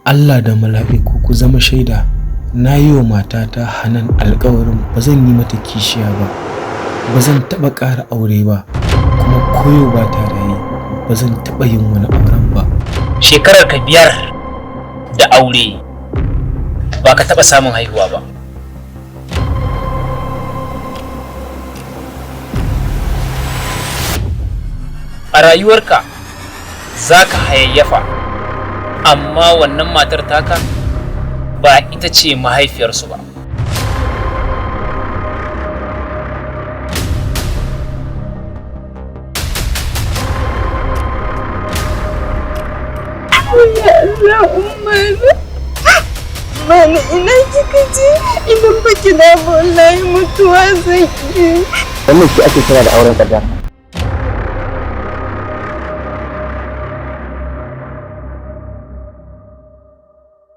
Allah da mala'iku ku zama shaida, na yi wa matata Hanan alkawarin ba zan yi mata kishiya ba, ba zan taɓa ƙara aure ba, kuma koyo ba ta raye ba zan taɓa yin wani auren ba. Shekarar ka 5 da aure, ba ka taɓa samun haihuwa ba. A rayuwarka za ka hayayyafa, amma wannan matar taka ba ita ce mahaifiyarsu ba. Ya Allah, Umar. Mana ina kika je? Idan baki da wallahi mutuwa zan yi. Wannan shi ake kira da auren kaddara.